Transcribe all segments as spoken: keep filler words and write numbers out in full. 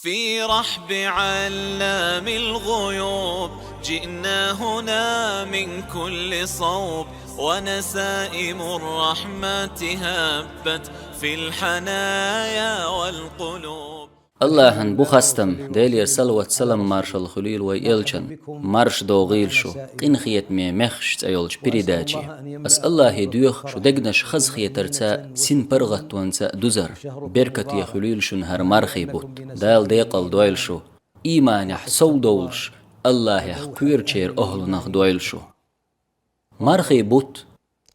في رحب علام الغيوب، جئنا هنا من كل صوب، ونسائم الرحمة هبت في الحنايا والقلوب. Аллахьан бу хастам, Делера салават-салам, маршалла хуьлийла вай элчан, марша догӀийла шу, къинхетаме мехаш цӀе йолчу передаче. Ас Аллахье доьху шу дегнаш хазахетарца, син паргӀаттонца дузар. Беркате хуьлийла шуна хӀара мархий бутт. Дала декъал дойла шу. Ийманехь сов довлуш, Аллахьех кхоьручеран охӀланах дойла шу. Мархий бутт.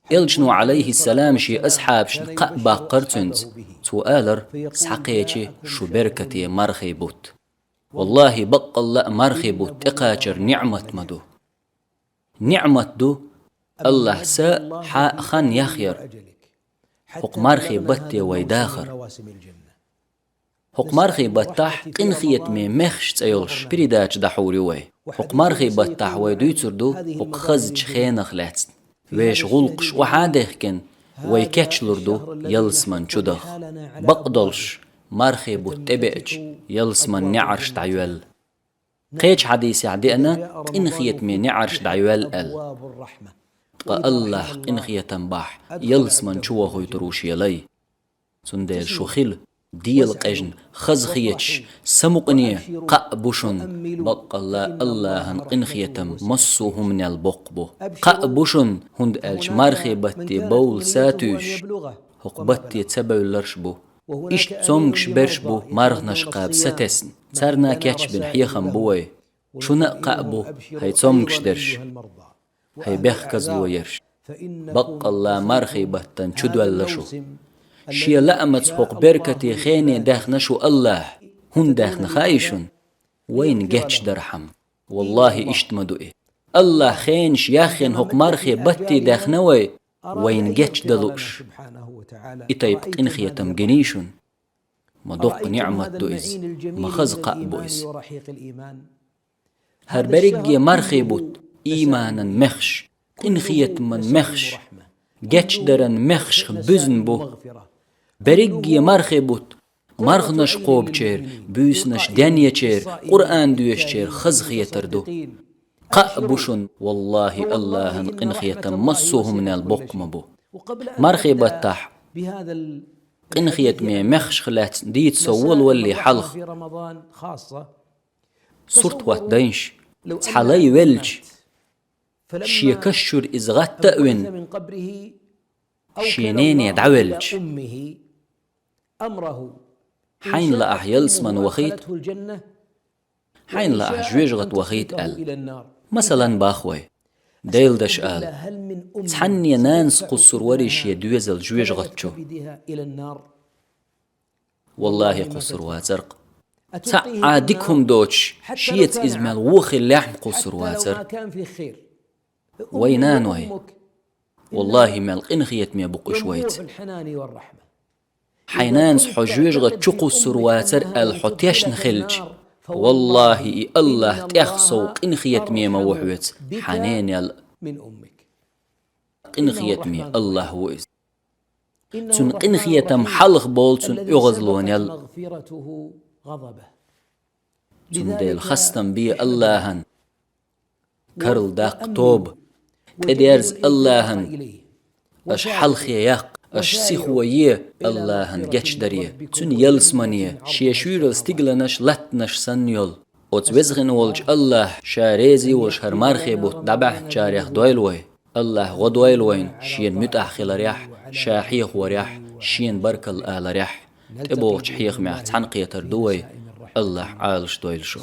Элчано, Ӏалайхиссалам, шен асхьабашна кхаъ баккхара цуьнца. Цо алар: «Схьакхечи шу беркате мархий бутт». Валлахьи, баккъалла а мархий бутт тӀекхачар ниӀмат ма ду. НиӀмат ду Аллахьа са, хьа а хан яхъяр. ХӀокху мархий батте вай дахар. ХӀокху мархий баттахь «Къинхетаме мехаш» цӀе йолуш передача дӀахьур ю вай. ХӀокху мархий баттахь вай дуьйцур ду хӀокху хазачу хенах лаьцна. Вешан гӀуллакхаш охьа а дехкина, вай кечлур ду ялсаман чу даха. Бакъдолуш, мархий бутт тӀебеача, ялсаман неӀарш дӀайоьлла. Кхечу хьадисехь деана, къинхетаме неӀарш дӀайоьлла аьлла. Ткъа Аллахь къинхетам бахь ялсаман чу вохуьйтур ву шен лай. Цундела шу хила, дела къежна, хазахеташ, самукъане. Кхаъ бу шуна, баккъалла Аллахьан къинхетам массо а хӀуманел боккха бу. Кхаъ бу шуна, хӀунда аьлча мархий батте бовла са туьйсуш, хӀокху батте ца бевлларш а бу. Иштта цомгуш берш а бу марханаш кхаба сатесна. Царна кечбина хьехам бу вай. Шуна а кхаъ бу, хӀай цомгуш дерш, хӀай бехказло ерш. Баккъалла мархий баттан чу доьлла шу. Шен лаамца хӀокху беркате хене даьхна шу Аллахь. ХӀунда даьхна хаьий шуна? Вайна гечдархьама. Валлахьи, иштта ма ду и. Аллахь хенаш яхъян хӀокху мархий батте даьхна вай, вайна гечдан лууш. И тайпа къинхетам гиний шуна? Ма доккха ниӀмат ду иза, ма хаза кхаъ бу иза. ХӀара берриге мархий бутт, ийманан мехаш, къинхетаман мехаш, гечдаран мехашха буьзна бу. Берриге мархий бутт марханаш кхобучеран, буьйсанаш денъечеран, Къуръан доьшучеран хазахетар ду. Кхаъ бу шуна, валлахьи, Аллахьан къинхетам массо а хӀуманел боккха ма бу. Мархий баттахь къинхетаме мехашах лаьцна дийца со волавалале хьалха, сурт хӀоттадайнаш, цхьа лай велча, шен каш чуьра иза гӀатта а вина, шен нене дӀавелча, хьайна лаахь ялсаман вахийта, хьайна лаахь жоьжахати вахийта аьлла. Масалан, боху вай, Делан дош ала: цхьанне нанас кхуссур варий шен доьзал жоьжахати чу? Валлахьи, кхуссур вацар-кх. Цхьа а дика хӀума доцуш, шеца иза мел вон хиллехь а кхуссур вацар. Вай наной, валлахьи, мел къинхетаме бу-кх уьш вайца. Хьайн нанас хьо жоьжахати чу кхуссур вацар аьлла хьо тешна хилча, валлахьи, и Аллахь тӀех сов къинхетаме ма ву хьоьца хьан ненел. Къинхетаме Аллахь ву иза. Цуьнан къинхетам хьалха болу цуьнан оьгӀазлонел. Цундела хастам бе Аллахьан. Карла даккха тоба, тӀедерза Аллахьан. Аша хьалхе яккха, аша сихо е Аллахьан гечдаре, Цуьнан ялсамане, Шен шуьйрал стигланаш, латтанаш санна йолу. Оцу веза хин волчу Аллахь Ша реза волуш хӀара мархий бутт дӀабаьхначарех дойла вай. Аллахь гӀо дойла вайна Шена муьтӀахь хиларехь, Ша хьехорехь, Шена баркалла аларехь. ТӀебогӀучу хьехамехь цхьаьна кхетар ду вай. Аллахь Ӏалаш дойла шу.